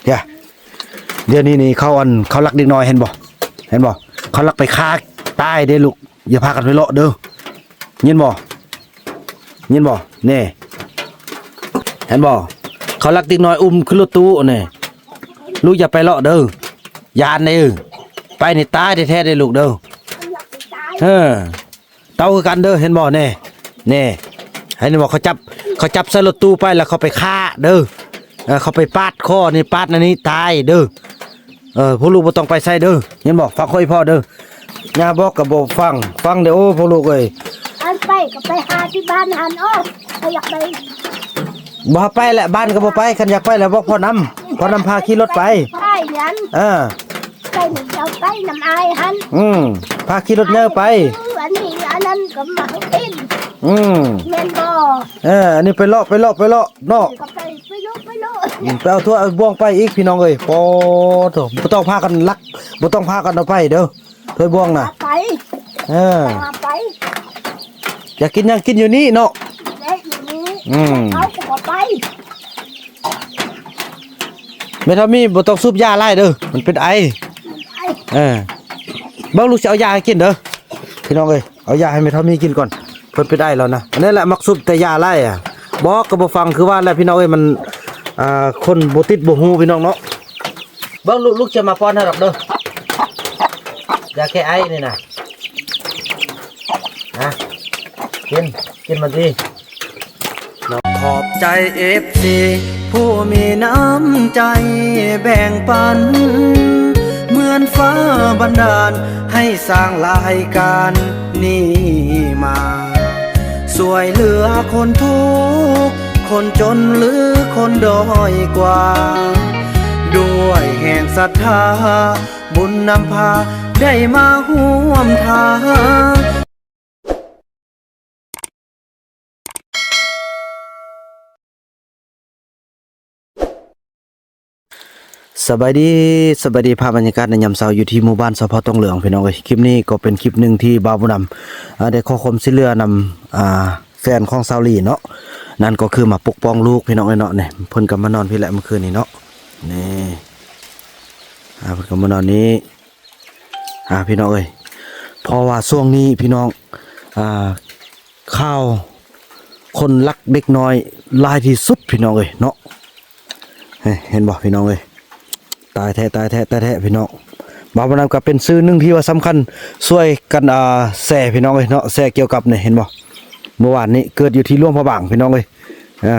ເດ ດຽວນີ້ນີ້ເຂົາ ອັນ ເຂົາລັກເດັກນ້ອຍ ເຫັນບໍ່ ເຫັນບໍ່? ເຂົາລັກໄປຂ້າຕາຍເດ້ລູກ. ຢ່າພາກັນໄປເລາະເດີ້ ຍິນບໍ່ ຍິນບໍ່? ນີ້ ເຫັນບໍ່? ເຂົາລັກເດັກນ້ອຍ ອຸ້ມຂຶ້ນລົດຕູ້ນີ້. ລູກຢ່າໄປເລາະເດີ້ ຢ້ານເດີ້. ໄປນີ້ຕາຍແທ້ໆເດີ້ລູກເດີ້. ເອີ ເຕົາຄືກັນເດີ້ ເຫັນບໍ່? ນີ້ ນີ້ ເຫັນບໍ່? ເຂົາຈັບ ເຂົາຈັບໃສ່ລົດຕູ້ໄປ ແລ້ວເຂົາໄປຂ້າເດີ້. ເອີ ເຂົາໄປປາດຄໍນີ້ ປາດອັນນີ້ຕາຍເດີ້. ເອີ ພວກລູກບໍ່ຕ້ອງໄປໃສເດີ້ ຍິນບໍ່? ຟັງຂ້ອຍອີ່ພໍ່ເດີ້. ຍ່າບອກກໍບໍ່ຟັງ ຟັງເດີ້. ໂອ້ ພວກລູກເອີຍ ອັນໄປກໍໄປຫາທີ່ບ້ານຫັ້ນ. ໂອ້ ຂ້ອຍຢາກໄປ ບໍ່ໃຫ້ໄປແຫຼະ ບ້ານກໍບໍ່ໄປ. ຄັນຢາກໄປແລ້ວບອກພໍ່ນຳ ພໍ່ນຳພາຂີ່ລົດໄປ. ໄປຫຍັງ? ເອີ ໄປນຳເຈົ້າ ໄປນຳອ້າຍຫັ້ນ. ອືມ ພາຂີ່ລົດໃຫຍ່ໄປ. ອັນນີ້ອັນນັ້ນກໍມາກິນ. ອືມ ແມ່ນບໍ່? ເອີ ອັນນີ້ໄປເລາະ ໄປເລາະ ໄປເລາະເນາະ. ກໍໄປ ໄປເລາະ ໄປເລາະ. ອືມ ໄປເອົາຖ້ວຍເອົາບ່ວງໄປອີກ ພີ່ນ້ອງເອີຍ. ໂອ້ໂທ້ ບໍ່ຕ້ອງພາກັນລັກ ບໍ່ຕ້ອງພາກັນເອົາໄປເດີ້ ຖ້ວຍບ່ວງນະ. ໄປ ເອີ ໄປ ຢາກກິນຫຍັງກິນຢູ່ນີ້ເນາະ. ແລະຢູ່ນີ້ ອືມ ເຂົາກໍບໍ່ໄປ. ແມ່ເຖົ້າມີ ບໍ່ຕ້ອງສູບຢາຫຼາຍເດີ້ ມັນເປັນໄອ. ໄອ ເອີ ເບິ່ງລູກຊິເອົາຢາໃຫ້ກິນເດີ້ ພີ່ນ້ອງເອີຍ. ເອົາຢາໃຫ້ແມ່ເຖົ້າມີກິນກ່ອນ ເພິ່ນເປັນໄອແລ້ວນະ. ອັນນີ້ແຫຼະມັກສູບແຕ່ຢາຫຼາຍອະ ບອກກໍບໍ່ຟັງ. ຄືວ່າແຫຼະ ພີ່ນ້ອງເອີຍ ມັນ ອ່າ ຄົນບໍ່ຕິດບໍ່ຮູ້ ພີ່ນ້ອງເນາະ. ເບິ່ງລູກ ລູກຈະມາປ້ອນໃຫ້ດອກເດີ້ ຢາແກ້ໄອນີ້ນະ. ນະ ກິນ ກິນມັນຕິ. ຂອບໃຈເອັຟຊີຜູ້ມີນ້ຳໃຈແບ່ງປັນ ເໝືອນຟ້າບັນດານໃຫ້ສ້າງລາຍການນີ້ມາ ຊ່ວຍເຫຼືອຄົນທຸກຄົນຈົນ ຫຼືຄົນດ້ອຍກວ່າ ດ້ວຍແຮງສັດທາ ບຸນນຳພາໄດ້ມາຮ່ວມທາງ. ສະບາຍດີ ສະບາຍດີ ພາບບັນຍາກາດໃນຍາມເຊົ້າຢູ່ທີ່ໝູ່ບ້ານສະເພາະຕົງເຫຼືອງ ພີ່ນ້ອງເອີຍ. ຄລິບນີ້ກໍເປັນຄລິບໜຶ່ງທີ່ບ່າວບຸນນຳ ອ່າ ໄດ້ຂໍຄວາມຊ່ວຍເຫຼືອນຳ ອ່າ ແຟນຂອງສາວລີເນາະ ນັ້ນກໍຄືມາປົກປ້ອງລູກ ພີ່ນ້ອງເອີຍເນາະ. ນີ້ເພິ່ນກໍມານອນພີ້ແຫຼະເມື່ອຄືນນີ້ເນາະ ນີ້ ອ່າ ເພິ່ນກໍມານອນນີ້ ອ່າ ພີ່ນ້ອງເອີຍ ເພາະວ່າຊ່ວງນີ້ພີ່ນ້ອງ ອ່າ ຂ່າວຄົນລັກເດັກນ້ອຍຫຼາຍທີ່ສຸດ ພີ່ນ້ອງເອີຍເນາະ. ເຫັນບໍ່ພີ່ນ້ອງເອີຍ ຕາຍແທ້ ຕາຍແທ້ ຕາຍແທ້ພີ່ນ້ອງ. ບ່າວບຸນນຳກໍເປັນສື່ໜຶ່ງທີ່ວ່າສຳຄັນ ຊ່ວຍກັນ ອ່າ ແຊພີ່ນ້ອງເອີຍເນາະ ແຊກ່ຽວກັບນີ້ ເຫັນບໍ່ ເມື່ອວານນີ້ເກີດຢູ່ທີ່ຫຼວງພະບາງ ພີ່ນ້ອງເອີຍ ອ່າ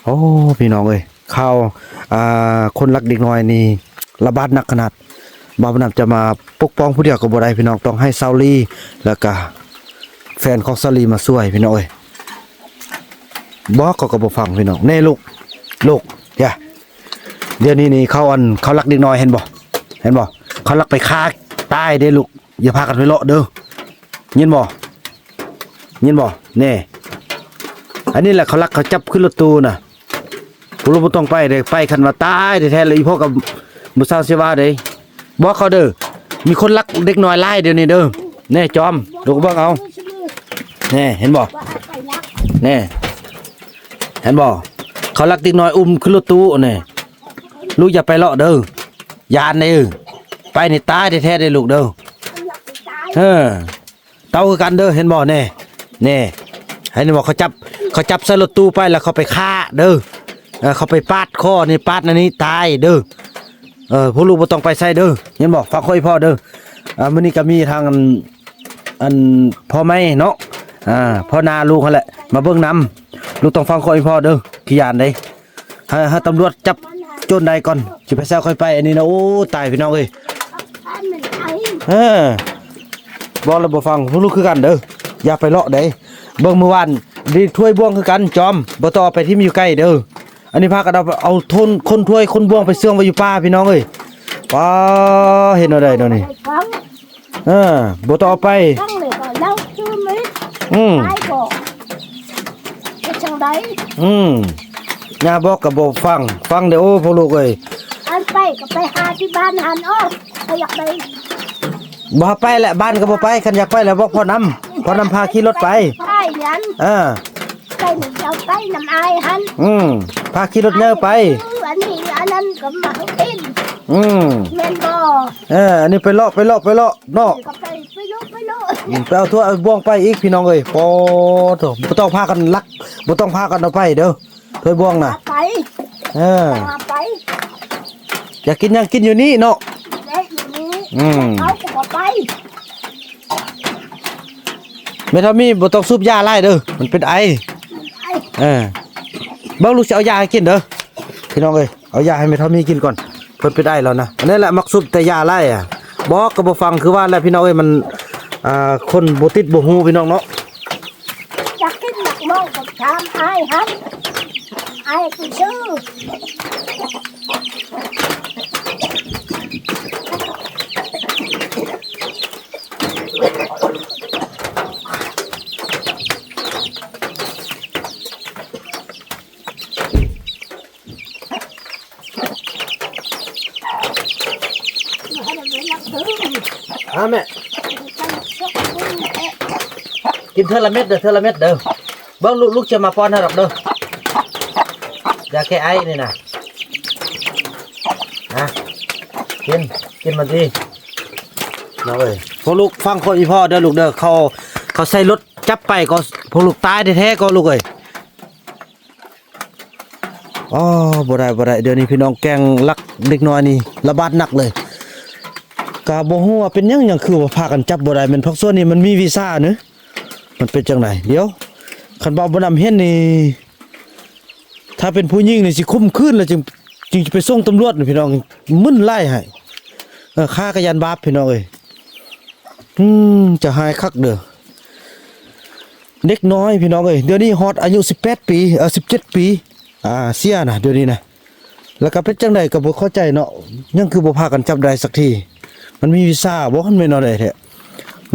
ໂອ້ ພີ່ນ້ອງເອີຍ ຂ່າວ ອ່າ ຄົນລັກເດັກນ້ອຍນີ້ລະບາດໜັກຂະໜາດ. ບ່າວບຸນນຳຈະມາປົກປ້ອງຜູ້ດຽວກໍບໍ່ໄດ້ພີ່ນ້ອງ ຕ້ອງໃຫ້ສາວລີ ແລ້ວກະແຟນຂອງສາວລີມາຊ່ວຍ ພີ່ນ້ອງເອີຍ. ບອກເຂົາກໍບໍ່ຟັງພີ່ນ້ອງ. ແນ່ລູກ ລູກ ຢ່າ ດຽວນີ້ນີ້ເຂົາ ອັນ ເຂົາລັກເດັກນ້ອຍ ເຫັນບໍ່ ເຫັນບໍ່? ເຂົາລັກໄປຂ້າຕາຍເດ້ລູກ. ຢ່າພາກັນໄປເລາະເດີ້ ຍິນບໍ່ ຍິນບໍ່? ແນ່ ອັນນີ້ແຫຼະເຂົາລັກ ເຂົາຈັບຂຶ້ນລົດຕູ້ນະ. ພວກລູກບໍ່ຕ້ອງໄປເດ້ ໄປຄັນວ່າຕາຍແທ້ໆ ແລ້ວອີ່ພໍ່ກໍບໍ່ຊ່າງຊິວ່າເດ້. ບອກເຂົາເດີ້ ມີຄົນລັກເດັກນ້ອຍຫຼາຍດຽວນີ້ເດີ້. ແນ່ ຈອມ ລູກເບິ່ງເອົາ ແນ່ ເຫັນບໍ່ ແນ່ ເຫັນບໍ່? ເຂົາລັກເດັກນ້ອຍ ອຸ້ມຂຶ້ນລົດຕູ້ ແນ່. ລູກຢ່າໄປເລາະເດີ້ ຢ້ານເດີ້ ໄປນີ້ຕາຍແທ້ໆເດ້ລູກເດີ້. ເອີ ເຕົາຄືກັນເດີ້ ເຫັນບໍ່? ແນ່ ແນ່ ເຫັນບໍ່? ເຂົາຈັບ ເຂົາຈັບໃສ່ລົດຕູ້ໄປ ແລ້ວເຂົາໄປຂ້າເດີ້. ເອີ ເຂົາໄປປາດຄໍນີ້ ປາດອັນນີ້ຕາຍເດີ້. ເອີ ພວກລູກບໍ່ຕ້ອງໄປໃສເດີ້ ເຫັນບໍ່? ຝາກຂ້ອຍອີ່ພໍ່ເດີ້. ອ່າ ມື້ນີ້ກໍມີທາງ ອັນ ອັນ ພໍ່ໃໝ່ເນາະ ອ່າ ພໍ່ນ້າລູກຫັ້ນແຫຼະ ມາເບິ່ງນຳ. ລູກຕ້ອງຟັງຂ້ອຍອີ່ພໍ່ເດີ້ ຂີ້ຢ້ານເດ້. ໃຫ້ ໃຫ້ຕຳຫຼວດຈັບໂຈນໄດ້ກ່ອນ ຊິໄປໃສ່ຂ້ອຍໄປ ອັນນີ້ນະ. ໂອ້ ຕາຍພີ່ນ້ອງເອີຍ. ເອີ ບອກແລ້ວບໍ່ຟັງ ພວກລູກຄືກັນເດີ້ ຢ່າໄປເລາະເດ້. ເບິ່ງມື້ວານນີ້ ຖ້ວຍບ່ວງຄືກັນ ຈອມ ບໍ່ຕ້ອງເອົາໄປຖິ້ມຢູ່ໃກ້ເດີ້. ອັນນີ້ພາກັນເອົາ ເອົາຄົນ ຄົນຖ້ວຍຄົນບ່ວງໄປເຊື່ອງໄວ້ຢູ່ປ່າ ພີ່ນ້ອງເອີຍ. ປ້າ ເຮັດແນວໃດເນາະນີ້? ເອີ ບໍ່ຕ້ອງເອົາໄປ. ຕັ້ງເລີຍກໍເລົ່າຊື່ມື້ ອືມ ຕາຍບໍ່ ເຮັດຈັ່ງໃດ? ອືມ ຍ່າບອກກໍບໍ່ຟັງ ຟັງເດີ້. ໂອ້ ພວກລູກເອີຍ ອັນໄປກໍໄປຫາທີ່ບ້ານຫັ້ນ. ໂອ້ ຂ້ອຍຢາກໄປ ບໍ່ໃຫ້ໄປແຫຼະ ບ້ານກໍບໍ່ໄປ. ຄັນຢາກໄປແລ້ວບອກພໍ່ນຳ ພໍ່ນຳພາຂີ່ລົດໄປ. ໄປຫຍັງ? ເອີ ໄປນີ້ ເຈົ້າໄປນຳອ້າຍຫັ້ນ ອືມ ພາຂີ່ລົດໃຫຍ່ໄປ ອັນນີ້ອັນນັ້ນກໍມາເອົາເອງ ອືມ ແມ່ນບໍ່? ເອີ ອັນນີ້ໄປເລາະ ໄປເລາະ ໄປເລາະເນາະ ກໍໄປ ໄປເລາະ ໄປເລາະ ອືມ ໄປເອົາຖ້ວຍເອົາບ່ວງໄປອີກ ພີ່ນ້ອງເອີຍ ປາໂທ້ ບໍ່ຕ້ອງພາກັນລັກ ບໍ່ຕ້ອງພາກັນເອົາໄປເດີ ຖ້ວຍບ່ວງນະ ເອົາໄປ ເອີ ເອົາໄປ ຢາກກິນຫຍັງກິນຢູ່ນີ້ເນາະ ແລະຢູ່ນີ້ ອືມ ເອົາກໍບໍ່ໄປ ແມ່ທອມມີ ບໍ່ຕ້ອງສູບຢາຫຼາຍເດີ ມັນເປັນໄອ ເອີ ເບິ່ງລູກຊິເອົາຢາໃຫ້ກິນເດີ ພີ່ນ້ອງເອີຍ ເອົາຢາໃຫ້ແມ່ທອມມີກິນກ່ອນ ເພິ່ນເປັນໄອແລ້ວນະ ອັນນີ້ແຫຼະມັກສູບແຕ່ຢາຫຼາຍອະ ບອກກໍບໍ່ຟັງ ຄືວ່າແຫຼະພີ່ນ້ອງເອີຍ ມັນ ອ່າ ຄົນບໍ່ຕິດບໍ່ຮູ້ ພີ່ນ້ອງເນາະ. ຢາກກິນໝາກເມົາກໍຖາມອ້າຍຫັ້ນ ອ້າຍຜູ້ຊື່. ອາແມ່ ກິນເທື່ອລະເມັດເດີ ເທື່ອລະເມັດເດີ ເບິ່ງລູກ ລູກຈະມາປ້ອນໃຫ້ດອກເດີ ຢາແກ້ໄອນີ້ນະ ນະ ກິນ ກິນມັນຕິ ນ້ອງເອີຍ ພວກລູກຟັງຄວາມອີ່ພໍ່ເດີລູກເດີ ເຂົາ ເຂົາໃສ່ລົດຈັບໄປກໍ ພວກລູກຕາຍແທ້ໆກໍລູກເອີຍ. ອໍ ບໍ່ໄດ້ ບໍ່ໄດ້ ດຽວນີ້ພີ່ນ້ອງ ແກ້ງລັກເດັກນ້ອຍນີ້ລະບາດໜັກເລີຍ ກະບໍ່ຮູ້ວ່າເປັນຫຍັງ ຫຍັງຄືວ່າພາກັນຈັບບໍ່ໄດ້ ແມ່ນພາກສ່ວນນີ້ມັນມີວິຊາເນາະ ມັນເປັນຈັ່ງໃດ ດຽວ ຄັນບ່າວບຸນນຳເຫັນນີ້ ຖ້າເປັນຜູ້ຍິງນີ້ຊິຂົ່ມຂືນແລ້ວຈຶ່ງ ຈຶ່ງຈະໄປສົ່ງຕຳຫຼວດນີ້ ພີ່ນ້ອງ ມຶນຫຼາຍໃຫ້ ເອີ ຂ້າກະຢ້ານບາບ ພີ່ນ້ອງເອີຍ ອືມ ຈະຮ້າຍຄັກເດີ. ເດັກນ້ອຍພີ່ນ້ອງເອີຍ ດຽວນີ້ຮອດອາຍຸສິບແປດປີ ເອີ ສິບເຈັດປີ ອ່າ ເສຍນະ ດຽວນີ້ນະ ແລ້ວກໍເປັນຈັ່ງໃດກໍບໍ່ເຂົ້າໃຈເນາະ ຍັງຄືບໍ່ພາກັນຈັບໄດ້ສັກທີ ມັນມີວິຊາບໍ່ ມັນແມ່ນແນວໃດແທ້?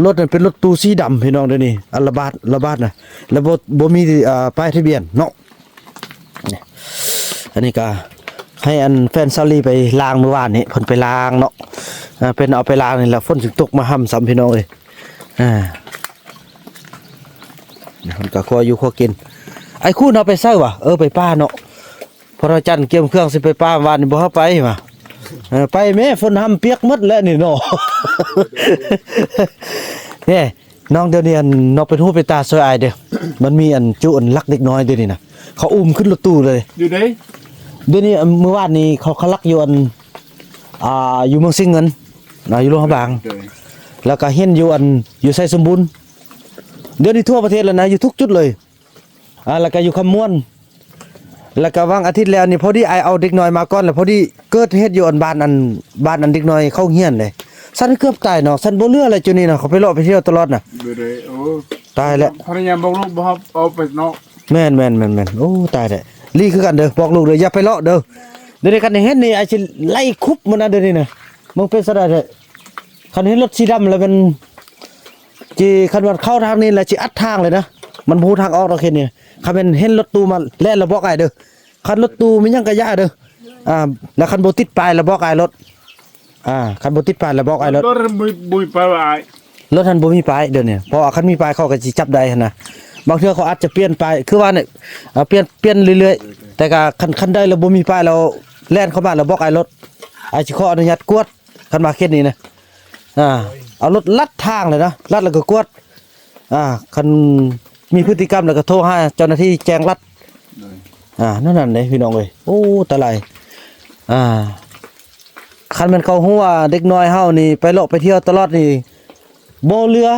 ລົດນັ້ນເປັນລົດຕູ້ສີດຳພີ່ນ້ອງ ດຽວນີ້ ອັນລະບາດ ລະບາດນະ ແລ້ວບໍ່ ບໍ່ມີ ອ່າ ປ້າຍທະບຽນເນາະ. ອັນນີ້ກໍໃຫ້ອັນແຟນສາວລີໄປລ້າງມື້ວານນີ້ ເພິ່ນໄປລ້າງເນາະ ເອີ ເພິ່ນເອົາໄປລ້າງນີ້ແຫຼະ ຝົນຈຶ່ງຕົກມາຫ້ຳຊ້ຳ ພີ່ນ້ອງເອີຍ ອ່າ ເພິ່ນກໍຄົວຢູ່ຄົວກິນ ໄອ້ຄູນເຮົາໄປໃສວະ? ເອີ ໄປປ່າເນາະ ພະລະຈັນກຽມເຄື່ອງຊິໄປປ່າ ວານນີ້ບໍ່ໃຫ້ໄປວ່າ ເອີ ໄປແມ້ ຝົນຫ້ຳປຽກໝົດແລ້ວນີ້ເນາະ ແນ່ ນ້ອງ ດຽວນີ້ອັນນ້ອງເປັນຫູເປັນຕາຊ່ວຍອ້າຍເດີ້ ມັນມີອັນຈຸອັນລັກເດັກນ້ອຍດຽວນີ້ນະ ເຂົາອຸ້ມຂຶ້ນລົດຕູ້ເລີຍ ຢູ່ໃດ ດຽວນີ້ ມື້ວານນີ້ເຂົາ ເຂົາລັກຢູ່ອັນ ອ່າ ຢູ່ເມືອງຊຽງເງິນນະ ຢູ່ຫຼວງພະບາງ ໂດຍ ແລ້ວກໍເຫັນຢູ່ອັນ ຢູ່ໄຊສົມບູນ ດຽວນີ້ທົ່ວປະເທດແລ້ວນະ ຢູ່ທຸກຈຸດເລີຍ ອ່າ ແລ້ວກໍຢູ່ຄຳມ່ວນ ແລ້ວກໍຫວ່າງອາທິດແລ້ວນີ້ ພໍດີອ້າຍເອົາເດັກນ້ອຍມາກ່ອນ ແລ້ວພໍດີເກີດເຫດຢູ່ອັນບ້ານອັນ ບ້ານອັນເດັກນ້ອຍເຂົ້າໂຮງຮຽນເດ້ ສັນເກືອບຕາຍເນາະ ສັນບໍ່ເຫຼືອແລ້ວຈຸນີ້ນະ ເຂົາໄປເລາະໄປທ່ຽວຕະຫຼອດນະ ບໍ່ໄດ້ ໂອ້ ຕາຍແລ້ວ ພະຍາຍາມບອກລູກບໍ່ໃຫ້ເອົາໄປເນາະ ແມ່ນໆໆໆ ໂອ້ ຕາຍແລ້ວ ລີຄືກັນເດີ ບອກລູກເດີ ຢ່າໄປເລາະເດີ ດຽວນີ້ຄັນໄດ້ເຫັນນີ້ ອ້າຍຊິໄລ່ຄຸບມັນນະ ດຽວນີ້ນະ ມຶງເປັນສະໄດແທ້ ຄັນເຫັນລົດສີດຳແລ້ວແມ່ນ ຊິ ຄັນວ່າເຂົ້າທາງນີ້ແລ້ວຊິອັດທາງເລີຍນະ ມັນບໍ່ຮູ້ທາງອອກດອກເຂດນີ້ ຄັນແມ່ນເຫັນລົດຕູ້ມາແລ່ນລະບອກອ້າຍເດີ ຄັນລົດຕູ້ມີຫຍັງກະຢ່າເດີ ອ່າ ແລ້ວຄັນບໍ່ຕິດປ້າຍລະບອກອ້າຍໂລດ ອ່າ ຄັນບໍ່ຕິດປ້າຍລະບອກອ້າຍໂລດ ລົດບໍ່ມີປ້າຍວ່າອ້າຍ ລົດຫັ້ນບໍ່ມີປ້າຍດຽວນີ້ ເພາະວ່າຄັນມີປ້າຍເຂົາກະຊິຈັບໄດ້ຫັ້ນນະ ບາງເທື່ອເຂົາອາດຈະປ່ຽນປ້າຍ ຄືວ່ານີ້ ອ່າ ປ່ຽນ ປ່ຽນເລື້ອຍໆ ແຕ່ກະຄັນ ຄັນໃດລະບໍ່ມີປ້າຍລະແລ່ນເຂົ້າມາລະບອກອ້າຍໂລດ ອ້າຍຊິຂໍອະນຸຍາດກວດ ຄັນມາເຂດນີ້ນະ ອ່າ ເອົາລົດລັດທາງເລີຍນະ ລັດແລ້ວກໍກວດ ອ່າ ຄັນມີພຶດຕິກຳແລ້ວກໍໂທຫາເຈົ້າໜ້າທີ່ແຈ້ງລັດ ໂດຍ ອ່າ ແນວນັ້ນເດ້ພີ່ນ້ອງເອີຍ ໂອ້ ຕາຫຼາຍ ອ່າ ຄັນແມ່ນເຂົາຮູ້ວ່າເດັກນ້ອຍເຮົານີ້ໄປເລາະໄປທ່ຽວຕະຫຼອດນີ້ ບໍ່ເຫຼືອ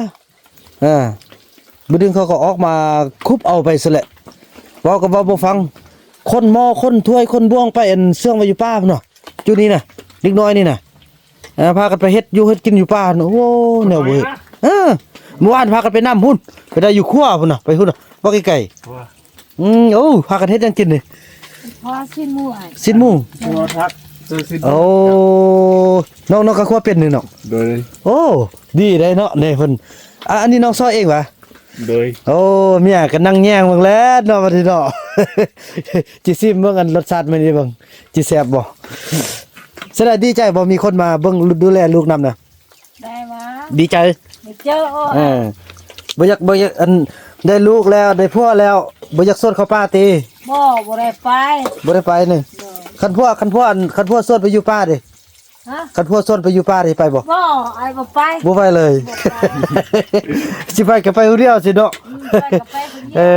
ອ່າ ບາດໜຶ່ງເຂົາກໍອອກມາຄຸບເອົາໄປຊັ້ນແຫຼະ ເວົ້າກໍເວົ້າບໍ່ຟັງ ຂົນໝໍ້ ຂົນຖ້ວຍ ຂົນບ່ວງໄປອັນເຊື່ອງໄວ້ຢູ່ປ່າພຸ້ນເນາະ ຈຸນີ້ນະ ເດັກນ້ອຍນີ້ນະ ເອີ ພາກັນໄປເຮັດຢູ່ເຮັດກິນຢູ່ປ່າ ໂອ້ ແນວບໍ່ເຮັດ ເອີ ມື້ວານພາກັນໄປນຳພຸ້ນ ໄປໄດ້ຢູ່ຂົວພຸ້ນນະ ໄປພຸ້ນນະ ບໍ່ໄກໆ ອືມ ໂອ້ ພາກັນເຮັດຫຍັງກິນນີ້ ພໍຊິນໝູ ຊິນໝູ ໂອ້ ນ້ອງໆ ກໍຄົວເປັນນີ້ເນາະ ໂດຍ ໂອ້ ດີໄດ໋ເນາະ ນີ້ເພິ່ນ ອາ ອັນນີ້ນ້ອງຊອຍເອງຫວາ? ໂດຍ ໂອ້ ເມຍກໍນັ່ງແຍງເບິ່ງແລ້ວເນາະ ບັດນີ້ເນາະ ຊິຊີມເບິ່ງອັນລົດຊາດມື້ນີ້ເບິ່ງ ຊິແຊບບໍ່? ສະໄດ໋ດີໃຈບໍ່ ມີຄົນມາເບິ່ງດູແລລູກນຳນະ? ໄດ້ຫວາ? ດີໃຈ ໄດ້ເຈີ ເອີ ບໍ່ຢາກ ບໍ່ຢາກ ອັນ ໄດ້ລູກແລ້ວ ໄດ້ຜົວແລ້ວ ບໍ່ຢາກຊວນເຂົ້າປ່າຕິ? ບໍ່ ບໍ່ໄດ້ໄປ ບໍ່ໄດ້ໄປນີ້. ໂດຍ ຄັນຜົວ ຄັນຜົວ ຄັນຜົວຊວນໄປຢູ່ປ່າເດ? ຮະ? ຄັນຜົວຊວນໄປຢູ່ປ່ານີ້ໄປບໍ່? ບໍ່ ອ້າຍບໍ່ໄປ ບໍ່ໄປເລີຍ. ບໍ່ໄປ ຊິໄປກໍໄປຜູ້ດຽວຊິເນາະ. ອືມ ໄປກໍໄປຜູ້ດຽວ. ເອີ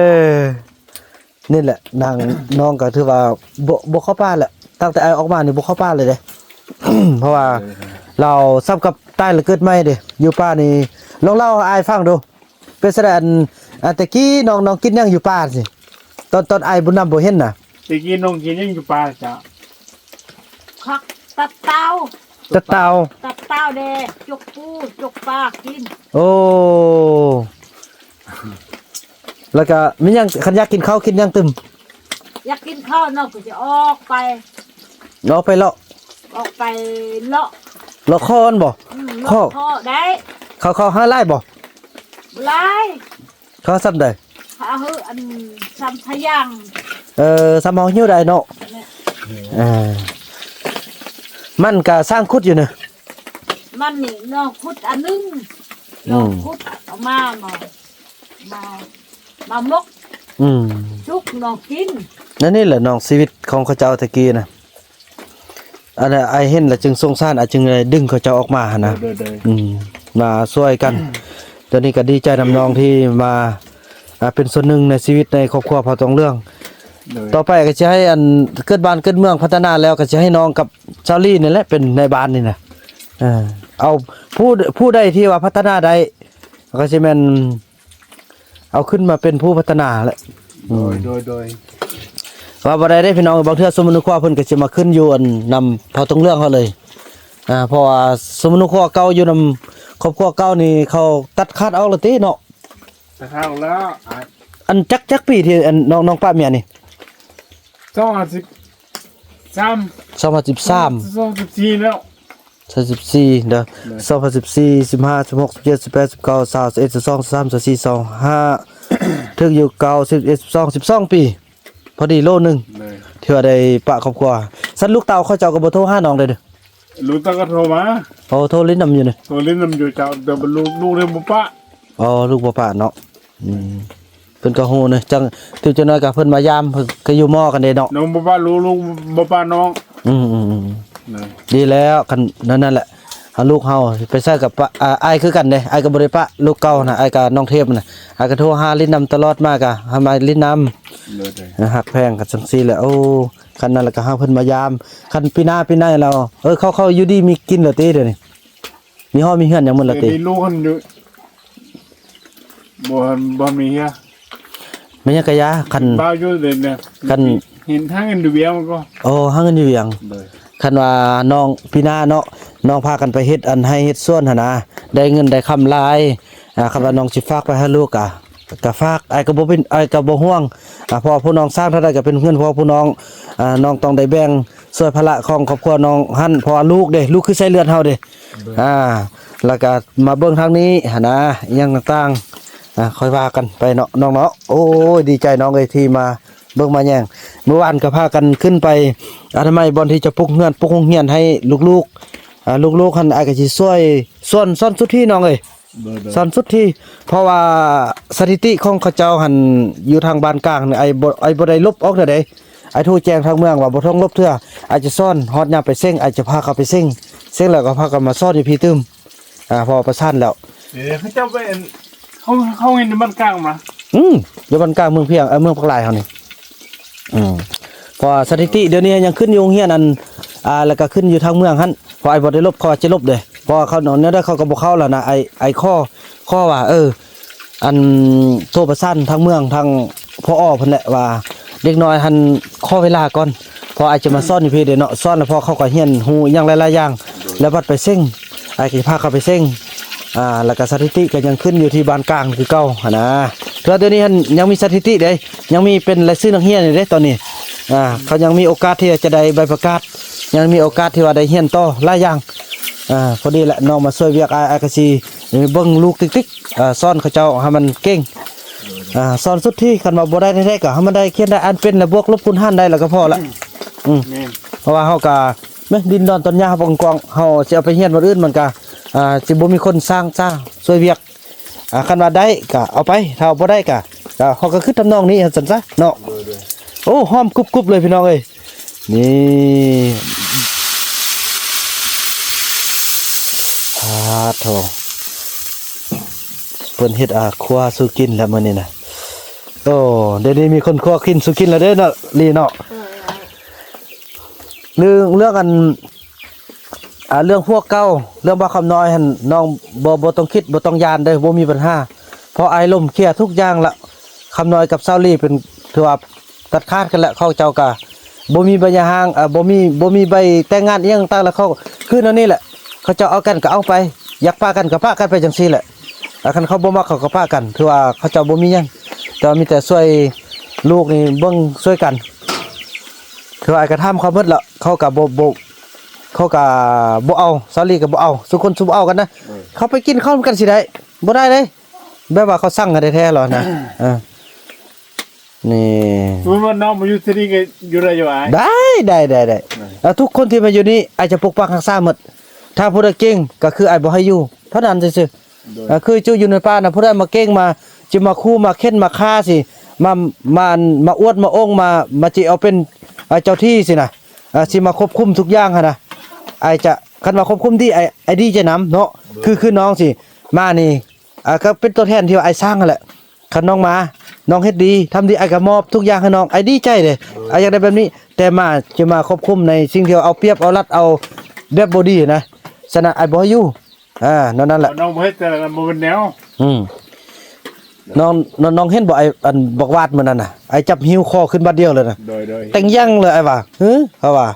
ນີ້ແຫຼະ ນາງ ນ້ອງກໍຖືວ່າບໍ່ ບໍ່ເຂົ້າປ່າແຫຼະ. ຕັ້ງແຕ່ອ້າຍອອກມານີ້ບໍ່ເຂົ້າປ່າເລີຍເດ້ ເພາະວ່າ ເອີ ລາວສ່ຳກັບຕາຍແລ້ວເກີດໃໝ່ເດ້. ຢູ່ປ່ານີ້ ລອງເລົ່າໃຫ້ອ້າຍຟັງດູ ເປັນຈັ່ງໃດ? ອັນ ອັນແຕ່ກີ້ນ້ອງ ນ້ອງກິນຫຍັງຢູ່ປ່າຊີ້? ຕອນ ຕອນອ້າຍບຸນນຳບໍ່ເຫັນນະ ແຕ່ກີ້ນ້ອງກິນຫຍັງຢູ່ປ່າ? ເຈົ້າ ຜັກ ຕັບເຕົ່າ ຕັບເຕົ່າ ຕັບເຕົ່າແດ່ ຈົກປູ ຈົກປາກິນ. ໂອ້ ແລ້ວກະມີຫຍັງ ຄັນຢາກກິນເຂົ້າກິນຫຍັງຕື່ມ? ຢາກກິນເຂົ້າເນາະ ກໍຊິອອກໄປ ອອກໄປເລາະ ອອກໄປເລາະ ເລາະຄໍຫັ້ນບໍ່? ອືມ ເລາະຄໍ ຄໍໄດ້. ເຂົ້າ ເຂົ້າຫາຫຼາຍບໍ່? ບໍ່ຫຼາຍ. ເຂົ້າສ່ຳໃດ? ເຂົ້າ ອັນ ສ່ຳພະຍັງ. ເອີ ສ່ຳເຮົາຫິ້ວໄດ້ເນາະ. ເອີ ມັນກະຊ່າງຂຸດຢູ່ນະ ມັນນີ້ນ້ອງຂຸດອັນໜຶ່ງ. ອືມ ນ້ອງຂຸດເອົາມາ ມາ ມາ ມາໝົກ. ອືມ ສຸກນ້ອງກິນ. ນັ້ນນີ້ແຫຼະນ້ອງ ຊີວິດຂອງເຂົາເຈົ້າແຕ່ກີ້ນະ. ອັນນັ້ນອ້າຍເຫັນແລ້ວຈຶ່ງສົງສານ ອ້າຍຈຶ່ງໄດ້ດຶງເຂົາເຈົ້າອອກມາຫັ້ນນະ. ໂດຍ ໂດຍ ໂດຍ. ອືມ ມາຊ່ວຍກັນ. ຕອນນີ້ກໍດີໃຈນຳນ້ອງທີ່ມາ ອ່າ ເປັນສ່ວນໜຶ່ງໃນຊີວິດໃນຄອບຄົວເຜົ່າຕອງເຫຼືອງ. ໂດຍ. ຕໍ່ໄປກໍຊິໃຫ້ອັນເກີດບ້ານເກີດເມືອງພັດທະນາແລ້ວ ກໍຊິໃຫ້ນ້ອງກັບສາວລີນີ້ແຫຼະເປັນນາຍບ້ານນີ້ນະ. ເອີ ເອົາຜູ້ ຜູ້ໃດທີ່ວ່າພັດທະນາໄດ້ ກໍຊິແມ່ນ ເອົາຂຶ້ນມາເປັນຜູ້ພັດທະນາແຫຼະ. ໂດຍ ອືມ ໂດຍ ໂດຍ. ວ່າບໍ່ໄດ້ເດ້ພີ່ນ້ອງ ບາງເທື່ອສົມມຸດຄວາເພິ່ນກໍຊິມາຂຶ້ນຢູ່ອັນນຳເຜົ່າຕົງເລື່ອງເຮົາເລີຍ. ອ່າ ເພາະວ່າສົມມຸດຄວາເກົ່າຢູ່ນຳຄອບຄົວເກົ່ານີ້ ເຂົາຕັດຂາດອອກແລ້ວຕິເນາະ? ຕັດຂາດອອກແລ້ວ. ອັນຈັກ ຈັກປີທີ່ອັນນ້ອງ ນ້ອງປະເມຍນີ້? ສອງພັນສິບສາມ ສອງພັນສິບສາມ ສອງພັນສິບສີ່ແລ້ວ. ຊາວສິບສີ່ເດີ. ໂດຍ. ສອງພັນສິບສີ່ ສິບຫ້າ ສິບຫົກ ສິບເຈັດ ສິບແປດ ສິບເກົ້າ ຊາວ ຊາວເອັດ ຊາວສອງ ຊາວສາມ ຊາວສີ່ ຊາວຫ້າ ຖືກຢູ່ເກົ້າສິບເອັດ ສິບສອງ ສິບສອງປີ ພໍດີໂລໜຶ່ງ. ໂດຍ. ຖືວ່າໄດ້ປະຄອບຄົວ. ຊັ້ນລູກເຕົ້າເຂົາເຈົ້າກໍບໍ່ໂທຫານ້ອງເລີຍ? ລູກເຕົ້າກໍໂທມາ. ໂອ້ ໂທຫຼິ້ນນຳຢູ່ນີ້. ໂທຫຼິ້ນນຳຢູ່ເຈົ້າ ແຕ່ວ່າລູກ ລູກນີ້ບໍ່ປະ. ອໍ ລູກບໍ່ປະເນາະ. ອືມ. ເພິ່ນກໍຮູ້ນະ ຈັ່ງ ຖືກຈັກໜ້ອຍກໍເພິ່ນມາຢາມ ເພິ່ນກໍຢູ່ໝໍ້ກັນເດ້ເນາະ. ນ້ອງບໍ່ປະລູກ ລູກບໍ່ປະນ້ອງ. ອືມໆໆ ນະ ດີແລ້ວ ຄັນນັ້ນ ນັ້ນແຫຼະ ຫາລູກເຮົາໄປໃສກັບປະ ອາ ອ້າຍຄືກັນເດ້ ອ້າຍກໍບໍ່ໄດ້ປະລູກເກົ່ານະ ອ້າຍກັບນ້ອງເທບນະ ອ້າຍກໍໂທຫາຫຼິ້ນນຳຕະຫຼອດມາ ກໍຫາມາຫຼິ້ນນຳ. ໂດຍໆ. ນະ ຮັກແພງກັນຈັ່ງຊີ້ແຫຼະ. ໂອ້ ຄັນນັ້ນແຫຼະກໍຫາເພິ່ນມາຢາມ ຄັນປີໜ້າ ປີໃນແລ້ວ ເອີ ເຂົາ ເຂົາຢູ່ດີມີກິນແລ້ວຕິດຽວນີ້? ມີຫໍ້ມີເຮືອນຫຍັງໝົດແລ້ວຕິ? ມີລູກຫັ້ນຢູ່ ບໍ່ ບໍ່ມີເຮືອນ. ແມ່ນຫຍັງກະຢ່າ ຄັນ ບ່າວຢູ່ເດນະ ຄັນ ເຫັນທາງເງິນຢູ່ວຽງມັນກໍ ໂອ້ ຫາເງິນຢູ່ວຽງ. ໂດຍ. ຄັນວ່ານ້ອງປີໜ້າເນາະ ນ້ອງພາກັນໄປເຮັດອັນໄຮ່ເຮັດສວນຫັ້ນນະ ໄດ້ເງິນໄດ້ຄຳຫຼາຍ ອ່າ ຄັນວ່ານ້ອງຊິຝາກໄປໃຫ້ລູກກະ ກະຝາກ ອ້າຍກໍບໍ່ເປັນ ອ້າຍກໍບໍ່ຫ່ວງ ອ່າ ເພາະວ່າຜູ້ນ້ອງສ້າງເທົ່າໃດກໍເປັນເງິນ ເພາະວ່າຜູ້ນ້ອງ ອ່າ ນ້ອງຕ້ອງໄດ້ແບ່ງຊ່ວຍພາລະຂອງຄອບຄົວນ້ອງຫັ້ນ ເພາະວ່າລູກເດ້ ລູກຄືສາຍເລືອດເຮົາເດ້. ໂດຍ. ອ່າ ແລ້ວກໍມາເບິ່ງທາງນີ້ຫັ້ນນະ ອີ່ຫຍັງຕ່າງໆ ອ່າ ຄ່ອຍວ່າກັນໄປເນາະ ນ້ອງເນາະ. ໂອ້ຍ ດີໃຈນ້ອງເອີຍ ທີ່ມາເບິ່ງມາແຍງ ມື້ວານກໍພາກັນຂຶ້ນໄປອະນາໄມບ່ອນທີ່ຈະປຸກເຮືອນ ປຸກໂຮງຮຽນໃຫ້ລູກໆ ອ່າ ລູກໆຫັ້ນ ອ້າຍກໍຊິຊ່ວຍ ສອນ ສອນສຸດທີ່ນ້ອງເອີຍ. ໂດຍໆ. ສອນສຸດທີ່ ເພາະວ່າສະຖິຕິຂອງເຂົາເຈົ້າຫັ້ນ ຢູ່ທາງບ້ານກາງນີ້ ອ້າຍບໍ່ ອ້າຍບໍ່ໄດ້ລົບອອກເທື່ອໃດ. ອ້າຍໂທແຈ້ງທາງເມືອງວ່າບໍ່ຕ້ອງລົບເທື່ອ ອ້າຍຈະສອນ ຮອດຍາມໄປເສັງ ອ້າຍຈະພາເຂົາໄປເສັງ ເສັງແລ້ວກໍພາກັນມາສອນຢູ່ພີ້ຕື່ມ. ອ່າ ເພາະວ່າປະສານແລ້ວ. ເອີ ເຂົາເຈົ້າໄປ ເຂົາ ເຂົາເຮັດໃນບ້ານກາງມາ. ອືມ ຢູ່ບ້ານກາງເມືອງພຽງ ເອີ ເມືອງປາກລາຍເຮົານີ້. ອືມ ເພາະວ່າສະຖິຕິດຽວນີ້ຍັງຂຶ້ນຢູ່ໂຮງຮຽນອັນ ອ່າ ແລ້ວກໍຂຶ້ນຢູ່ທາງເມືອງຫັ້ນ ເພາະອ້າຍບໍ່ໄດ້ລົບ ເຂົາວ່າຈະລົບເດ້ ເພາະວ່າເຂົາແນວໃດເຂົາກໍບໍ່ເຂົ້າແລ້ວນະ. ອ້າຍ ອ້າຍຂໍ ຂໍວ່າ ເອີ ອັນ ໂທປະສານທາງເມືອງ ທາງ ຜອ ເພິ່ນແຫຼະວ່າ ເດັກນ້ອຍຫັ້ນຂໍເວລາກ່ອນ ເພາະອ້າຍຈະມາສອນຢູ່ພີ້ເດ້ເນາະ ສອນແລ້ວເພາະເຂົາກໍຮຽນຮູ້ຫຍັງຫຼາຍໆຢ່າງ ແລ້ວບັດໄປເສັງ ອ້າຍກໍຊິພາເຂົາໄປເສັງ ອ່າ ແລ້ວກໍສະຖິຕິກໍຍັງຂຶ້ນຢູ່ທີ່ບ້ານກາງຄືເກົ່າຫັ້ນນະ. ແຕ່ວ່າດຽວນີ້ຫັ້ນຍັງມີສະຖິຕິເດ້ ຍັງມີເປັນລາຍຊື່ນັກຮຽນຢູ່ເດ້ຕອນນີ້ ອ່າ ເຂົາຍັງມີໂອກາດທີ່ຈະໄດ້ໃບປະກາດ ຍັງມີໂອກາດທີ່ວ່າໄດ້ຮຽນຕໍ່ຫຼາຍຢ່າງ. ອ່າ ພໍດີແຫຼະ ນ້ອງມາຊ່ວຍວຽກອ້າຍ ອ້າຍກໍຊິເບິ່ງລູກຕິກໆ ອ່າ ສອນເຂົາເຈົ້າໃຫ້ມັນເກັ່ງ ອ່າ ສອນສຸດທີ່ ຄັນວ່າບໍ່ໄດ້ແທ້ໆ ກໍໃຫ້ມັນໄດ້ຂຽນໄດ້ອ່ານເປັນ ແລະ ບວກລົບຄູນຫານໄດ້ ແລ້ວກໍພໍລະ. ອືມ ແມ່ນ ເພາະວ່າເຮົາກໍ ແມ່ນ ດິນດອນຕອນຫຍ້າເຮົາບໍ່ກວ້າງ ເຮົາຊິເອົາໄປຮຽນບ່ອນອື່ນ ມັນກໍ ອ່າ ຊິບໍ່ມີຄົນສ້າງ ຊ່າງຊ່ວຍວຽກ. ອ່າ ຄັນວ່າໄດ້ກໍເອົາໄປ ຖ້າບໍ່ໄດ້ກໍ ກໍເຮົາກໍຄືທຳນອງນີ້ຫັ້ນຊັ້ນຊະເນາະ. ໂອ້ ຫອມກຸບໆເລີຍພີ່ນ້ອງເອີຍ. ນີ້ ອາໂທ້ ເພິ່ນເຮັດ ອາ ຄົວສູ່ກິນແລ້ວມື້ນີ້ນະ. ໂອ້ ດຽວນີ້ມີຄົນຄົວກິນສູ່ກິນແລ້ວເດ້ເນາະ ລີເນາະ. ເລື່ອງ ເລື່ອງອັນ ອາ ເລື່ອງພວກເກົ່າ ເລື່ອງບ່າວຄຳນ້ອຍຫັ້ນ ນ້ອງບໍ່ ບໍ່ຕ້ອງຄິດ ບໍ່ຕ້ອງຢ້ານເດີ້ ບໍ່ມີບັນຫາ ເພາະອ້າຍລົມເຄຍທຸກຢ່າງລະ. ຄຳນ້ອຍກັບສາວລີເປັນ ຖືວ່າຕັດຂາດກັນແລ້ວ ເຂົາເຈົ້າກະບໍ່ມີໃບຢ່າຮ້າງ ເອີ ບໍ່ມີ ບໍ່ມີໃບແຕ່ງງານອີ່ຫຍັງຕ່າງໆ ແລ້ວເຂົາ ຄືແນວນີ້ແຫຼະ ເຂົາເຈົ້າເອົາກັນກະເອົາໄປ ຢາກປະກັນກະປະກັນໄປຈັ່ງຊີ້ແຫຼະ. ອາ ຄັນເຂົາບໍ່ມັກເຂົາກໍປະກັນ ຖືວ່າເຂົາເຈົ້າບໍ່ມີຫຍັງ ແຕ່ວ່າມີແຕ່ຊ່ວຍລູກນີ້ເບິ່ງຊ່ວຍກັນ. ຄືອ້າຍກໍຖາມເຂົາໝົດລະ ເຂົາກໍບໍ່ ບໍ່ ເຂົາກໍບໍ່ເອົາ ສາວລີກໍບໍ່ເອົາ ຊຸຄົນຊຸບໍ່ເອົາກັນນະ. ເອີ ເຂົາໄປກິນເຂົ້ານຳກັນຊິໄດ້ ບໍ່ໄດ້ເດ້ ແບບວ່າເຂົາສັ່ງກັນແທ້ໆແລ້ວນະ. ເອີ ນີ້ ສົມມຸດວ່ານ້ອງມາຢູ່ທີ່ນີ້ກໍຢູ່ໄດ້ຢູ່ອ້າຍ? ໄດ້ ໄດ້ ໄດ້ ໄດ້. ເອີ ທຸກຄົນທີ່ມາຢູ່ນີ້ ອ້າຍຈະປົກປັກຮັກສາໝົດ. ຖ້າຜູ້ໃດເກັ່ງກໍຄືອ້າຍບໍ່ໃຫ້ຢູ່ເທົ່ານັ້ນຊື່ໆ. ໂດຍ ເອີ ຄືຈຸຢູ່ໃນປ່ານະ ຜູ້ໃດມາເກັ່ງ ມາ ຊິມາຂູ່ ມາເຂັນ ມາຂ້າຊິ ມາ ມາ ມາອວດ ມາອົງ ມາ ມາຊິເອົາເປັນ ເອີ ເຈົ້າທີ່ຊິນະ ເອີ ຊິມາຄວບຄຸມທຸກຢ່າງຫັ້ນນະ ອ້າຍຈະ ຄັນວ່າຄວບຄຸມດີ ອ້າຍ ອ້າຍດີໃຈນຳເນາະ. ໂດຍ ຄື ຄືນ້ອງຊິມານີ້ ເອີ ກໍເປັນຕົວແທນທີ່ວ່າອ້າຍສ້າງຫັ້ນແຫຼະ. ຄັນນ້ອງມາ ນ້ອງເຮັດດີ ທຳດີ ອ້າຍກໍມອບທຸກຢ່າງໃຫ້ນ້ອງ ອ້າຍດີໃຈເດ້. ໂດຍ ອ້າຍຢາກໄດ້ແບບນີ້ ແຕ່ມາ ຈະມາຄວບຄຸມໃນສິ່ງທີ່ວ່າເອົາປຽບເອົາລັດ ເອົາແບບບໍ່ດີນະ ສະນັ້ນອ້າຍບໍ່ໃຫ້ຢູ່. ອາ ແນວນັ້ນແຫຼະ ນ້ອງບໍ່ເຮັດ ແຕ່ບໍ່ເປັນແນວ. ອືມ ນ້ອງ ນ້ອງ ນ້ອງເຫັນບໍ່ ໄອ້ອັນບັກຫວາດມື້ນັ້ນນະ ອ້າຍຈັບຫິ້ວຄໍຂຶ້ນບາດດຽວເລີຍນະ. ໂດຍ ໂດຍ ແຕ່ງຢ່າງເລີຍ ອ້າຍວ່າ ເຮີ້ ເຂົາວ່າ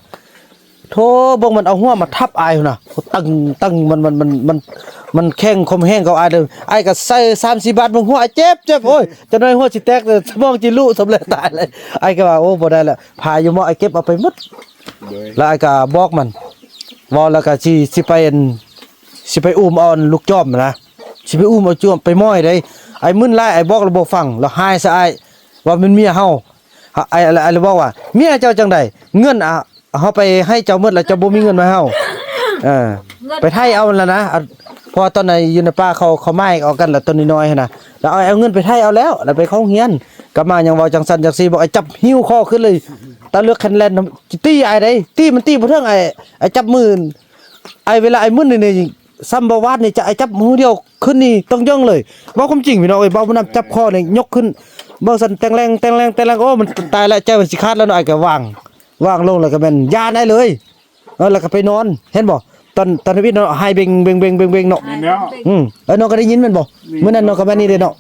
ໂທ້ ເບິ່ງມັນເອົາຫົວມາທັບອ້າຍພຸ້ນນະ ຕຶງ ຕຶງ ມັນ ມັນ ມັນ ມັນ ມັນແຂງຄວາມແຮງກັບອ້າຍເລີຍ. ອ້າຍກໍໃສ່ສາມສີ່ບາດ ເບິ່ງຫົວອ້າຍເຈັບ ເຈັບ ໂອ້ຍ ຈັກໜ້ອຍຫົວຊິແຕກ ສະໝອງຊິຫຼຸ ສຳເລັດຕາຍເລີຍ. ອ້າຍກໍວ່າ ໂອ້ ບໍ່ໄດ້ລະ ພາຢູ່ໝໍ ອ້າຍເກັບເອົາໄປໝົດ. ໂດຍ ແລ້ວອ້າຍກໍບອກມັນ ເວົ້າແລ້ວກໍຊິ ຊິໄປອັນ ຊິໄປອຸ້ມເອົາອັນລູກຈອມນະ ຊິໄປອຸ້ມເອົາຈອມໄປໝ້ອຍເດ້. ອ້າຍມຶນຫຼາຍ ອ້າຍບອກແລ້ວບໍ່ຟັງ ແລ້ວຮ້າຍໃສ່ອ້າຍວ່າແມ່ນເມຍເຮົາ. ອ້າຍ ອ້າຍ ອ້າຍເລີຍບອກວ່າ ເມຍເຈົ້າຈັ່ງໃດ ເງິນ ອາ ເຮົາໄປໃຫ້ເຈົ້າໝົດແລ້ວ ເຈົ້າບໍ່ມີເງິນມາໃຫ້ເຮົາ. ເອີ ເງິນ ໄປໄຖ່ເອົາຫັ້ນລະນະ ອາ ເພາະວ່າຕອນນັ້ນຢູ່ໃນປ່າເຂົາ ເຂົາໝາຍເອົາກັນລະ ຕອນນ້ອຍໆຫັ້ນນະ ແລ້ວເອົາ ເອົາເງິນໄປໄຖ່ເອົາແລ້ວ ແລ້ວໄປເຂົ້າໂຮງຮຽນ ກັບມາຍັງເວົ້າຈັ່ງຊັ້ນຈັ່ງຊີ້ ບອກ ອ້າຍຈັບຫິ້ວຄໍຂຶ້ນເລີຍ ຕາເລືອກຄັນແລ່ນ ຕີອ້າຍໄດ໋ ຕີມັນຕີບໍ່ເຖິງ ອ້າຍ ອ້າຍຈັບມື ອ້າຍ ເວລາອ້າຍມຶນນີ້ ສ່ຳບໍ່ຫວາດນີ້ ຈະ ອ້າຍຈັບມືດຽວຂຶ້ນນີ້ ຕ້ອງເຢິງເລີຍ. ເວົ້າຄວາມຈິງພີ່ນ້ອງເອີຍ ເບົາຜູ້ນຳຈັບຄໍນີ້ຍົກຂຶ້ນ ເບິ່ງຊັ້ນແຕ່ງແລງ ແຕ່ງແລງ ແຕ່ງແລງ ໂອ້ ມັນຕາຍແລ້ວ ໃຈມັນຊິຂາດແລ້ວເນາະ. ອ້າຍກໍວາງ ວາງລົງແລ້ວກໍແມ່ນຢ້ານອ້າຍເລີຍ. ເອີ ແລ້ວກໍໄປນອນ ເຫັນບໍ່ ຕອນ ຕອນທຳອິດເນາະ ໄຫ້ເບັງ ເບັງ ເບັງ ເບັງ ເນາະ. ອືມ ເອີ ນ້ອງກໍໄດ້ຍິນແມ່ນບໍ່? ມື້ນັ້ນນ້ອງກໍມານີ້ເດ້ເນາະ.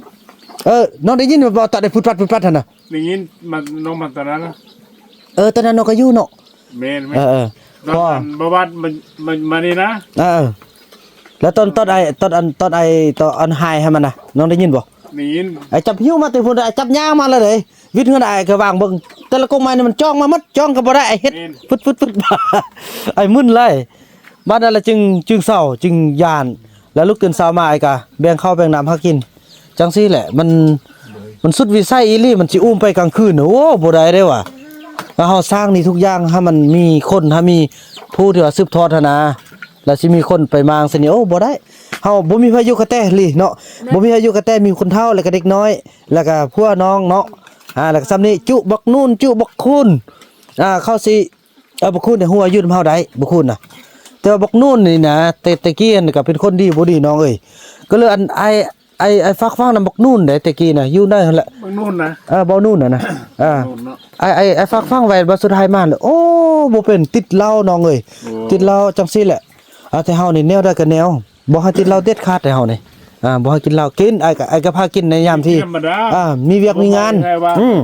ເອີ ນ້ອງໄດ້ຍິນບໍ່ ຕອນໄດ້ຟຶດຟັດ ຟຶດຟັດຫັ້ນນະ? ໄດ້ຍິນ ມາ ນ້ອງມາຕອນນັ້ນນະ. ເອີ ຕອນນັ້ນນ້ອງກໍຢູ່ເນາະ. ແມ່ນໆ ເອີ ເອີ ຕອນນັ້ນບໍ່ບາດ ມັນ ມັນ ມານີ້ນະ. ເອີ ແລ້ວຕອນ ຕອນໄອ້ ຕອນອັນ ຕອນໄອ້ ຕອນອັນຫາຍໃຫ້ມັນນະ ນ້ອງໄດ້ຍິນບໍ່? ໄດ້ຍິນ. ໄອ້ຈັບຫິ້ວມາແຕ່ພຸ້ນ ໄອ້ຈັບຍ່າງມາເລີຍເດ້ ວິດເຮືອນ ໄອ້ກໍວາງເບິ່ງ ແຕ່ລະກົງໄມ້ນີ້ມັນຈ່ອງມາໝົດ ຈ່ອງກໍບໍ່ໄດ້ ໄອ້ເຮັດ ແມ່ນ ຟຶດໆໆ ໄອ້ມຶນຫຼາຍ. ບາດນັ້ນລະຈຶ່ງ ຈຶ່ງເຊົາ ຈຶ່ງຢ້ານ ແລ້ວລຸກຕື່ນເຊົ້າມາ ອ້າຍກະແບ່ງເຂົ້າແບ່ງນ້ຳໃຫ້ກິນ ຈັ່ງຊີ້ແຫຼະ. ມັນ ມັນສຸດວິໄສອີ່ຫຼີ ມັນຊິອຸ້ມໄປກາງຄືນ ໂອ້ ບໍ່ໄດ້ເດ້ວ່າ. ແລ້ວເຮົາສ້າງນີ້ທຸກຢ່າງໃຫ້ມັນມີຄົນ ໃຫ້ມີຜູ້ທີ່ວ່າສືບທອດຫັ້ນນາ ແລ້ວຊິມີຄົນໄປມາງຊັ້ນນີ້ ໂອ້ ບໍ່ໄດ້. ເຮົາບໍ່ມີໃຜຢູ່ກະແຕລີເນາະ ບໍ່ມີໃຜຢູ່ກະແຕ ມີຄົນເຖົ້າ ແລ້ວກະເດັກນ້ອຍ ແລ້ວກະຜົວນ້ອງເນາະ ອ່າ ແລ້ວກະຊ່ຳນີ້ ຈຸບັກນູນ ຈຸບັກຄູນ ອ່າ ເຂົາຊິ ເອີ ບັກຄູນນີ້ຮູ້ວ່າຢູ່ນຳເຮົາໄດ້ ບັກຄູນນະ. ແຕ່ວ່າບັກນູນນີ້ນະ ແຕ່ ແຕ່ກີ້ຫັ້ນກະເປັນຄົນດີບໍ່ດີນ້ອງເອີຍ. ກໍເລີຍອັນ ອ້າຍ ອ້າຍ ອ້າຍຝາກຝັງນຳບັກນູນເດ້ ແຕ່ກີ້ນະ ຢູ່ໃນຫັ້ນແຫຼະ ບັກນູນນະ. ເອີ ເບົານູນຫັ້ນນະ ເອີ ອ້າຍ ອ້າຍ ອ້າຍຝາກຝັງໄວ້ ບາດສຸດທ້າຍມາແລ້ວ ໂອ້ ບໍ່ເປັນ ຕິດເຫຼົ້ານ້ອງເອີຍ. ໂອ້ ຕິດເຫຼົ້າຈັ່ງຊີ້ແຫຼະ. ອ່າ ແຕ່ເຮົານີ້ແນວໃດກະແນວ ບໍ່ໃຫ້ຕິດເຫຼົ້າເດັດຂາດເດ້ເຮົານີ້. ອ່າ ບໍ່ໃຫ້ກິນເຫຼົ້າ ກິນ ອ້າຍກະ ອ້າຍກະພາກິນໃນຍາມທີ່ ກິນທຳມະດາ ອ່າ ມີວຽກມີງານ. ອືມ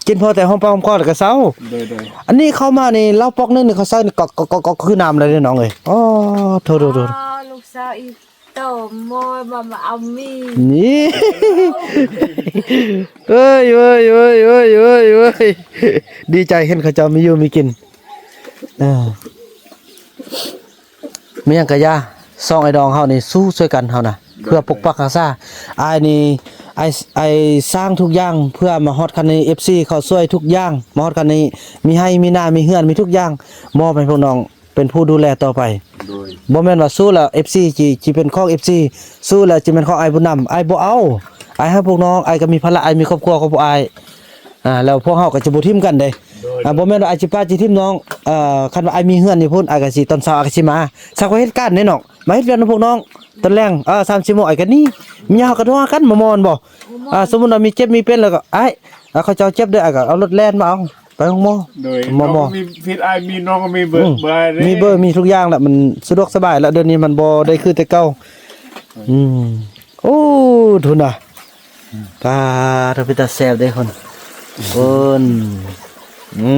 ກິນພໍແຕ່ຫອມປາກຫອມຄໍແລ້ວກະເຊົາ. ໂດຍໆ ອັນນີ້ເຂົ້າມານີ້ ເຫຼົ້າປອກໜຶ່ງນີ້ເຂົາໃສ່ນີ້ກອກໆໆໆ ຄືນ້ຳເລີຍເດ້ນ້ອງເອີຍ. ອໍ ໂທດໆໆ ອໍ ລູກສາວອີ່ໂຕມອຍມາ ມາເອົາມີ ນີ້ ເອີຍ ເອີຍ ເອີຍ ດີໃຈເຫັນເຂົາເຈົ້າມີຢູ່ມີກິນ. ເອີ ມີຫຍັງກະຢ່າ ສອງອ້າຍນ້ອງເຮົານີ້ສູ້ຊ່ວຍກັນເຮົານະ ໂດຍ ເພື່ອປົກປັກຮັກສາ. ອ້າຍນີ້ ອ້າຍ ອ້າຍສ້າງທຸກຢ່າງເພື່ອມາຮອດຄັນນີ້ ເອັຟຊີເຂົາຊ່ວຍທຸກຢ່າງ ມາຮອດຄັນນີ້ ມີໄຮ່ມີນາ ມີເຮືອນ ມີທຸກຢ່າງ ມອບໃຫ້ພວກນ້ອງເປັນຜູ້ດູແລຕໍ່ໄປ. ໂດຍ ບໍ່ແມ່ນວ່າສູ້ແລ້ວ ເອັຟຊີ ຊິ ຊິເປັນຂອງ ເອັຟຊີ ສູ້ແລ້ວຊິແມ່ນຂອງອ້າຍບຸນນຳ ອ້າຍບໍ່ເອົາ. ອ້າຍຮັກພວກນ້ອງ, ອ້າຍກໍມີພາລະ, ອ້າຍມີຄອບຄົວຂອງພວກອ້າຍ. ອ່າ ແລ້ວພວກເຮົາກໍຈະບໍ່ຖິ້ມກັນເດ້. ໂດຍ ອ່າ ບໍ່ແມ່ນວ່າອ້າຍຊິປະຊິຖິ້ມນ້ອງ. ເອີ ຄັນວ່າອ້າຍມີເຮືອນຢູ່ພຸ້ນ, ອ້າຍກໍຊິ ຕອນເຊົ້າອ້າຍກໍຊິມາ. ສັກວ່າເຮັດການເດ້ນ້ອງ, ມາເຮັດວຽກນຳພວກນ້ອງ. ຕອນແລງ ເອີ ສາມສີ່ໂມງ ອ້າຍກໍໜີ. ມີຫຍັງເຮົາກໍໂທຫາກັນ ມາມ່ວນບໍ່? ອ່າ ສົມມຸດວ່າມີເຈັບມີເປັນແລ້ວກໍ ອ້າຍ ເອີ ເຂົາເຈົ້າເຈັບເດີ, ອ້າຍກໍເອົາລົດແລ່ນມາເອົາ ໄປໂຮງໝໍ. ໂດຍ ໝໍ ໝໍ ນ້ອງກໍມີ ພີ່ອ້າຍມີ ນ້ອງກໍມີເບີ ອືມ ເບີເດ້ ມີເບີ ມີທຸກຢ່າງລະ, ມັນສະດວກສະບາຍລະ. ດຽວນີ້ມັນບໍ່ໄດ້ຄືແຕ່ເກົ່າ. ອືມ ໂອ້ ທຸນນະ ປາ ເປັນຕາແຊບເດ້ຄົນ ຄົນ. ອື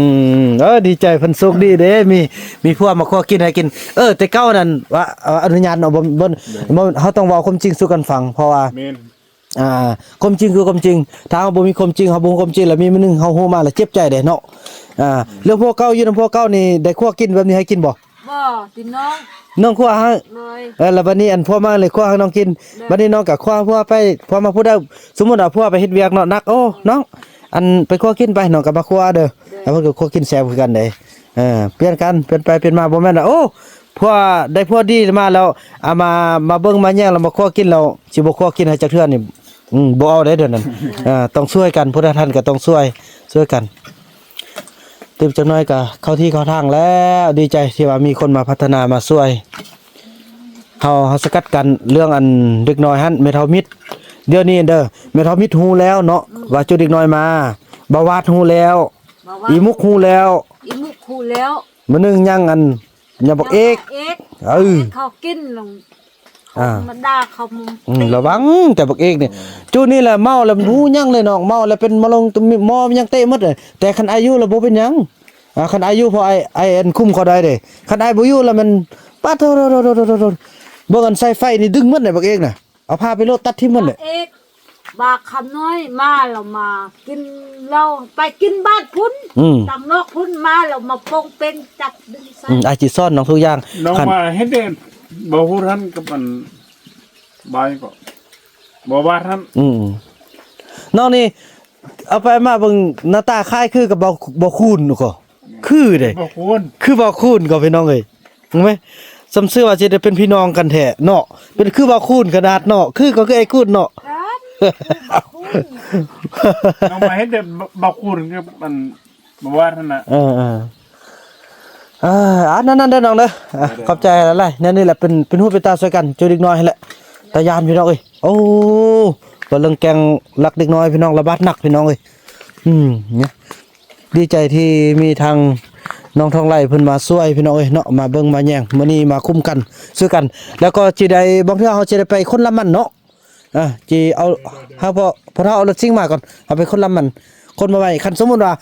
ມ ເອີ ດີໃຈ ເພິ່ນໂຊກດີເດ້ ມີ ມີຜົວມາຄົວກິນໃຫ້ກິນ. ເອີ ແຕ່ເກົ່ານັ້ນວ່າ ເອີ ອະນຸຍາດເນາະ ບໍ່ ບໍ່ ບໍ່ ເຮົາຕ້ອງເວົ້າຄວາມຈິງສູ່ກັນຟັງ ເພາະວ່າ ແມ່ນ ອ່າ ຄວາມຈິງຄືຄວາມຈິງ. ຖ້າເຮົາບໍ່ມີຄວາມຈິງ ເຮົາບໍ່ຮູ້ຄວາມຈິງ ແລ້ວມີມື້ໜຶ່ງເຮົາຮູ້ມາແລ້ວເຈັບໃຈເດ້ເນາະ. ອ່າ ແລ້ວຜົວເກົ່າ ຢູ່ນຳຜົວເກົ່ານີ້ ໄດ້ຄົວກິນແບບນີ້ໃຫ້ກິນບໍ່? ບໍ່ ຕິນ້ອງ ນ້ອງຄົວໃຫ້. ໂດຍ ເອີ ແລ້ວບັດນີ້ອັນຜົວມາເລີຍຄົວໃຫ້ນ້ອງກິນ. ໂດຍ ບັດນີ້ນ້ອງກໍຄົວຜົວໄປ ຜົວມາຜູ້ໃດ ສົມມຸດວ່າຜົວໄປເຮັດວຽກເນາະ ໜັກ ໂອ້ ນ້ອງ ອັນໄປຄົວກິນໄປ ນ້ອງກໍມາຄົວເດີ. ໂດຍ ແລ້ວເພິ່ນກໍຄົວກິນແຊບຄືກັນເດ້. ເອີ ປ່ຽນກັນ ປ່ຽນໄປປ່ຽນມາ ບໍ່ແມ່ນວ່າ ໂອ້ ຜົວໄດ້ຜົວດີມາແລ້ວ ເອົາມາ ມາເບິ່ງມາແຍງ ແລ້ວມາຄົວກິນ ແລ້ວຊິບໍ່ຄົວກິນໃຫ້ຈັກເທື່ອນີ້. ອືມ ບໍ່ເອົາເດ້ແນວນັ້ນ. ເອີ ຕ້ອງຊ່ວຍກັນ ຜູ້ໃດທ່ານກໍຕ້ອງຊ່ວຍ ຊ່ວຍກັນ. ຕື່ມຈັກໜ້ອຍກໍເຂົ້າທີ່ເຂົ້າທາງແລ້ວ. ດີໃຈທີ່ວ່າມີຄົນມາພັດທະນາມາຊ່ວຍເຮົາ. ເຮົາສະກັດກັ້ນເລື່ອງອັນເດັກນ້ອຍຫັ້ນ ແມ່ເຖົ້າມິດ. ດຽວນີ້ເດີ ແມ່ເຖົ້າມິດຮູ້ແລ້ວເນາະ ອືມ ວ່າຈຸເດັກນ້ອຍມາ. ບ່າວວາດຮູ້ແລ້ວ ບ່າວວາດ ອີມຸກຮູ້ແລ້ວ ອີມຸກຮູ້ແລ້ວ. ມື້ໜຶ່ງຍັງອັນ ຍາບັກເອກ ເອກ ເອີ ໃຫ້ເຂົາກິນ ອ່າ ມາດ່າເຂົາ. ອືມ ລະວັງແຕ່ບັກເອກນີ້ ອືມ ຈຸນີ້ແຫຼະ ເມົາແລ້ວບໍ່ຮູ້ຫຍັງເລີຍນ້ອງ. ເມົາແລ້ວເປັນມະລົງ ໝໍຍັງເຕະໝົດເລີຍ. ແຕ່ຄັນອາຍຸແລ້ວບໍ່ເປັນຫຍັງ. ອ່າ ຄັນອາຍຸພໍອ້າຍ ອ້າຍອັນຄຸມເຂົາໄດ້ເດ້. ຄັນອ້າຍບໍ່ຢູ່ແລ້ວແມ່ນ ປາດໂທ ເບິ່ງອັນສາຍໄຟນີ້ດຶງໝົດເລີຍ ບັກເອກນະ. ເອົາຜ້າໄປໂລດ ຕັດຖິ້ມໝົດເລີຍ. ເອກ ບາກຄຳນ້ອຍມາແລ້ວມາກິນເຫຼົ້າ ໄປກິນບ້ານພຸ້ນ ອືມ ທາງນອກພຸ້ນ ມາແລ້ວມາປົງເປັງຈັບດຶງໃສ່. ອືມ ອ້າຍຊິສອນນ້ອງທຸກຢ່າງ. ນ້ອງ ຄັນວ່າເຮັດເດ້ ບໍ່ຮູ້ທັນກັບອັນ ບ່າວຫຍັງເກາະ ບ່າວວາດຫັ້ນ. ອືມ ນ້ອງນີ້ເອົາໄປມາເບິ່ງ ໜ້າຕາຄ້າຍຄືກັບບ່າວ ບ່າວຄູນເກາະ. ຄືເດ້ ບ່າວຄູນ ຄືບ່າວຄູນເກາະ ພີ່ນ້ອງເອີຍ. ເຫັນໄໝ? ສ່ຳຊື່ວ່າຊິໄດ້ເປັນພີ່ນ້ອງກັນແທ້ເນາະ. ເປັນຄືບ່າວຄູນຂະໜາດເນາະ. ຄືກໍຄືອ້າຍຄູນເນາະ. ນ້ອງມາເຮັດແບບບ່າວຄູນຄືອັນ ບໍ່ວ່າຫັ້ນນະ. ເອີໆ ອ່າ ອັນນັ້ນເດີນ້ອງເດີ. ອ່າ ເດີໆ ຂອບໃຈຫຼາຍໆ. ແນວນີ້ແຫຼະເປັນ ເປັນຫູເປັນຕາຊ່ວຍກັນ ເຈົ້າເດັກນ້ອຍຫັ້ນແຫຼະ. ຕາຢ້ານພີ່ນ້ອງເອີຍ. ໂອ້ ວ່າເລື່ອງແກງລັກເດັກນ້ອຍ ພີ່ນ້ອງ ລະບາດໜັກ ພີ່ນ້ອງເອີຍ. ອືມ ນີ້ ດີໃຈທີ່ມີທາງນ້ອງທອງໄຫຼເພິ່ນມາຊ່ວຍ ພີ່ນ້ອງເອີຍເນາະ ມາເບິ່ງມາແຍງ. ມື້ນີ້ມາຄຸ້ມກັນຊ່ວຍກັນ ແລ້ວກໍຊິໄດ້ ບາງເທື່ອເຮົາຊິໄດ້ໄປຄົນລຳມັນເນາະ. ອ່າ ຊິເອົາ ເຮົາພໍ ພໍເຮົາເອົາລົດຊິງມາກ່ອນ ເຮົາໄປຄົນລຳມັນ ຄົນມາໄວ້. ຄັນສົມມຸດວ່າ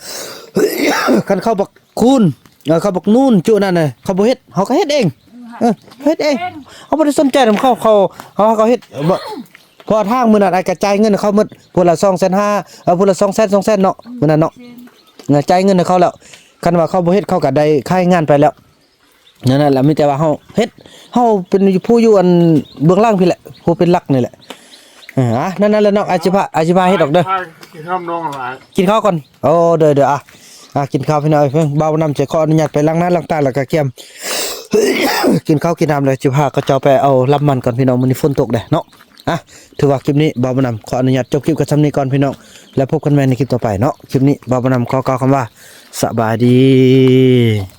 ຄັນເຂົາບັກຄູນ ເອີ ເຂົາບັກນູນຈຸນັ້ນນະ ເຂົາບໍ່ເຮັດ ເຮົາກໍເຮັດເອງ. ເອີ ເຮັດເອງ ເຮົາບໍ່ໄດ້ສົນໃຈນຳເຂົາ ເຂົາ ເຮົາ ເຮົາກໍເຮັດ. ເພາະທາງມື້ນັ້ນອ້າຍກໍຈ່າຍເງິນໃຫ້ເຂົາໝົດ ຜູ້ລະສອງແສນຫ້າ ເອີ ຜູ້ລະສອງແສນ ສອງແສນເນາະ ມື້ນັ້ນເນາະ. ຈ່າຍເງິນໃຫ້ເຂົາແລ້ວ. ຄັນວ່າເຂົາບໍ່ເຮັດ ເຂົາກໍໄດ້ຂາຍງານໄປແລ້ວ. ນັ້ນແຫຼະ ມີແຕ່ວ່າເຮົາເຮັດ ເຮົາເປັນຜູ້ຢູ່ອັນເບື້ອງຫຼັງພີ້ແຫຼະ ຜູ້ເປັນຫຼັກນີ້ແຫຼະ. ເອີ ນັ້ນແຫຼະເນາະ ອາຊິພາ ອາຊິພາເຮັດອອກເດີ. ກິນເຂົ້ານ້ອງຫຼາຍ ກິນເຂົ້າກ່ອນ. ໂອ້ ເດີໆ ອ່ະ ອ່ະ ກິນເຂົ້າພີ່ນ້ອງເອີຍ. ເພິ່ງ ບ່າວນຳຊິຂໍອະນຸຍາດໄປລ້າງໜ້າລ້າງຕາ ແລ້ວກໍກຽມ ກິນເຂົ້າກິນນ້ຳ ແລ້ວຊິພາເຂົາເຈົ້າໄປເອົາລຳມັນກ່ອນພີ່ນ້ອງ. ມື້ນີ້ຝົນຕົກເດ້ເນາະ. ອ່ະ ຖືວ່າຄລິບນີ້ບ່າວບຸນນຳຂໍອະນຸຍາດຈົບຄລິບກັນສ່ຳນີ້ກ່ອນພີ່ນ້ອງ ແລ້ວພົບກັນໃໝ່ໃນຄລິບຕໍ່ໄປເນາະ. ຄລິບນີ້ບ່າວບຸນນຳຂໍກ່າວຄຳວ່າ ສະບາຍດີ.